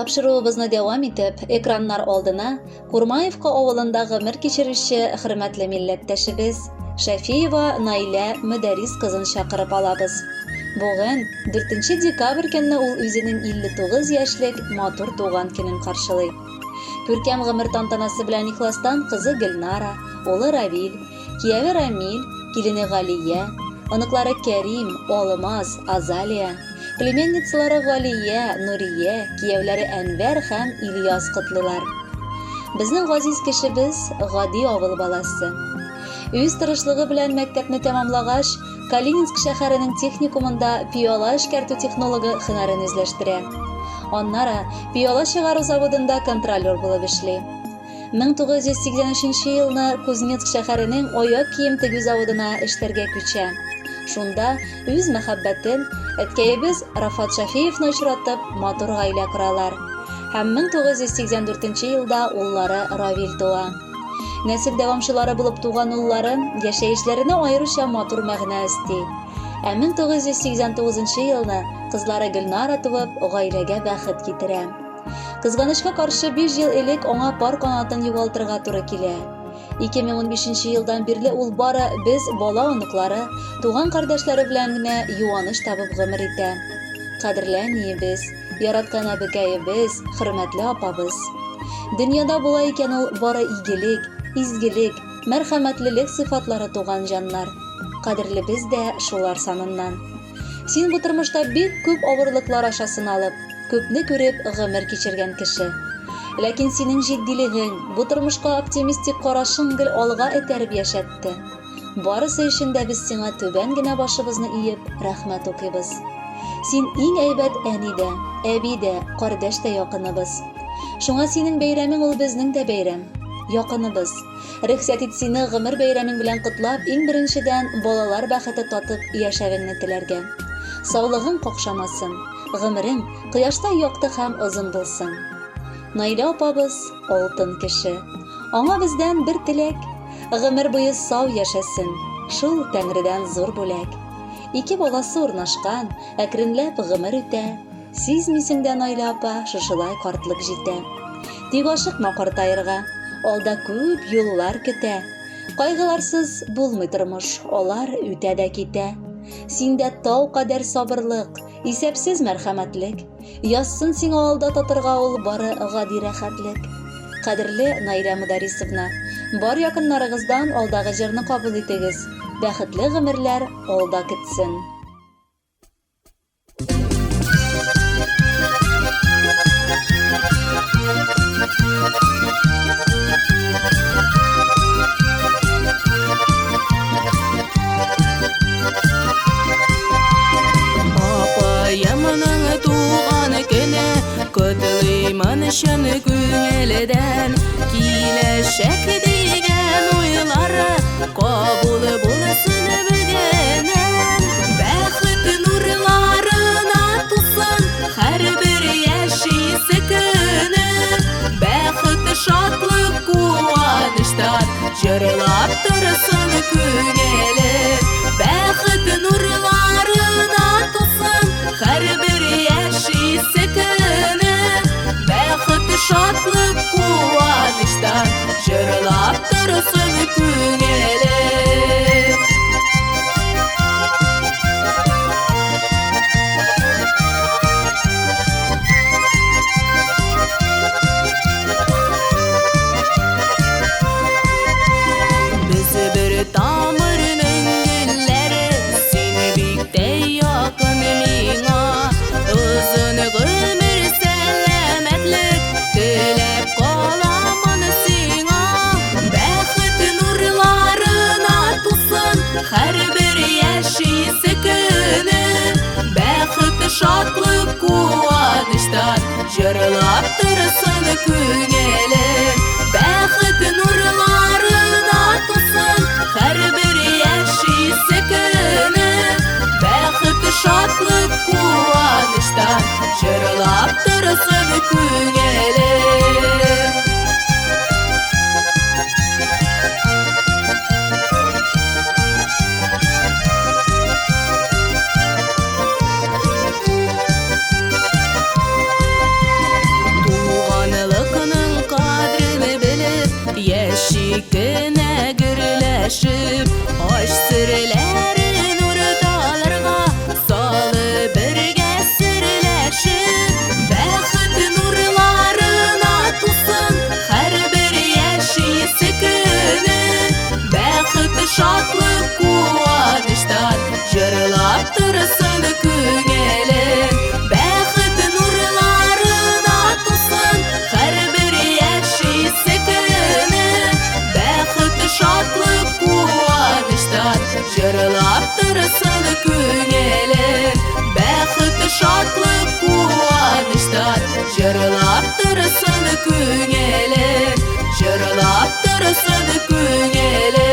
Тапшыруыбызны дәвам итеп, экраннар алдына Курмаевка авылында гомер кичерүче хөрмәтле милләттәшебез Шәфиева Наилә Мөдәрис кызын чакырып алабыз. Бүген, 4 декабрь көнне ул үзенең 59 яшьлек матур туган көнен каршылый. Күркәм гомер тантанасы белән ихластан кызы Гөлнара, улы Равил, Кияве Рамил, килене Галия, оныклары Кәрим, Алмаз, Азалия, племянницалары Галия, Нурия, кияүләре Әнвәр һәм Ильяс котлыйлар. Безнең газиз кешебез, гади авыл баласы. Үз тырышлыгы белән мәктәпне тәмамлагач, Калининск шәһәренең техникумында пыяла эшкәртү технологы һөнәрен үзләштерә. Аннары пыяла чыгару заводында контролер булып эшли. 1983 елны Кузнецк шәһәренең аяк кием тегү заводына эшләргә күчә. Шунда үз мәхәббәтен, әткәебез Рафат Шафиевны очратып, матур гаилә коралар. Һәм 1984 елда уллары Равил туа. Нәсел дәвамчылары булып туган уллары яшәешләренә аеруча матур мәгънә өсти. Ә 1989 елны кызлары Гөлнара туып, гаиләгә бәхет китерә. Кызганычка каршы, 5 ел элек аңа пар канатын югалтырга туры килә. 2015 елдан бирле ул бары без бала оныклары, туган кардәшләре белән генә юаныч табып гомер итә. Кадерле әниебез, яраткан әбекәебез, хөрмәтле апабыз. Дөньяда була икән ул бары игелек, изгелек, мәрхәмәтлелек сыйфатлары туган җаннар. Кадерлебез дә шулар саныннан. Син бу тормышта бик күп авырлыклар аша сыналып, күпне күреп гомер кичергән кеше. Ләкин синең җитдилегең, бу тормышка оптимистик карашың гел алга этәреп яшәтте. Барысы өчен дә без сиңа түбән генә башыбызны иеп, рәхмәт укыйбыз. Син иң әйбәт әни дә, әби дә, кардәш тә якыныбыз. Шуңа синең бәйрәмең ул безнең дә бәйрәм. Якыныбыз. Рөхсәт ит сине гомер бәйрәмең белән котлап, иң беренчедән, балалар бәхете татып яшәвеңне теләргә. Саулыгың какшамасын, гомерең кояштай якты һәм озын булсын. Наилә апабыз, алтын кеше. Аңа бездән бер теләк, гомер буе сау яшәсен, шул Тәңредән зур бүләк. Ике баласы урнашкан, әкренләп гомер үтә. Сизмисең дә, Наилә апа, шушылай картлык җитә. Тик ашыкма картаерга, алда күп юллар көтә. Кайгыларсыз булмый тормыш, алар үтә дә китә. Синдә тау кадәр сабырлык, исәпсез мәрхәмәтлек. Язсын сиңа алда татырга ул бары гади рәхәтлек. Кадерле Наилә Мөдәрисовна, бар якыннарыгыздан алдагы җырны кабул итегез. Бәхетле гомерләр алда көтсен. Апаемның туган көне котлыймын чын күңелдән. Киләчәк дигән уйлары кабул булсын бүгеннән. Бәхет нурларына тулсын һәрбер яшисе көне. Бәхет, шатлык, куаныштан җырлап торсын күңеле. Бәхет нурларына тулсын һәрбер яшисе көне. Бәхет, шатлык, куаныштан җырлап торсын күңеле. Без бер тамырның гөлләре, син бик тә якын миңа. Озын гомер, сәламәтлек теләп каламын сиңа. Бәхет нурларына тулсын һәрбер яшисе көне. Бәхет, шатлык, куаныштан җырлап торсын күңеле. Бәхет нурларына тулсын һәрбер яшисе көне. Бәхет, шатлык, куаныштан җырлап торсын күңеле. торсын күңеле. Бәхет нурларына тулсын һәрбер яшисе көне. Бәхет, шатлык, куаныштан җырлап торсын күңеле. Бәхет, шатлык, куаныштан җырлап торсын күңеле. Җырлап торсын күңеле.